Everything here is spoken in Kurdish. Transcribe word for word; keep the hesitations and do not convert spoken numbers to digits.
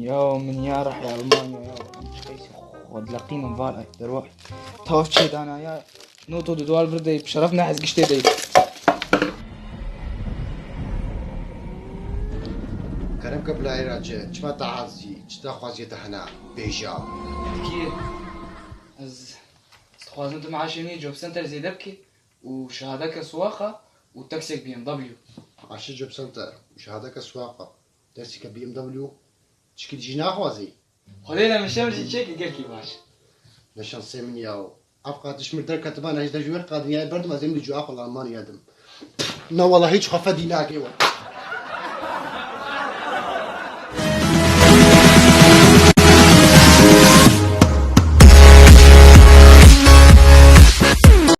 Ya min ya reh ya Almanya ya. Xwe dileqînim val ay derwa. Taf çêdana ya. Noto di dwar vir dey, bi şeref ne ez giştê dey. Kerem ke bilayê race, çima te hazî, çi te xwaziye te hena, bêja. Kî ez dixwazim tu meaşê min yê Job Center zêde bikî û şehadeke suwaqa û teksek B M W. Aşê Job Center û şehadeke suwaqa, tekseke B M W, çikî jî naxwazî. Xwedê le min şev jî çêkir gelkî baş. Ne şansê min ya. Ev qatiş mir derketiba, ne ji dejû wek qadin ya berdim, ez ê min li cua xwe li Almanya dim. Na wala hiç xwe fedî nake we.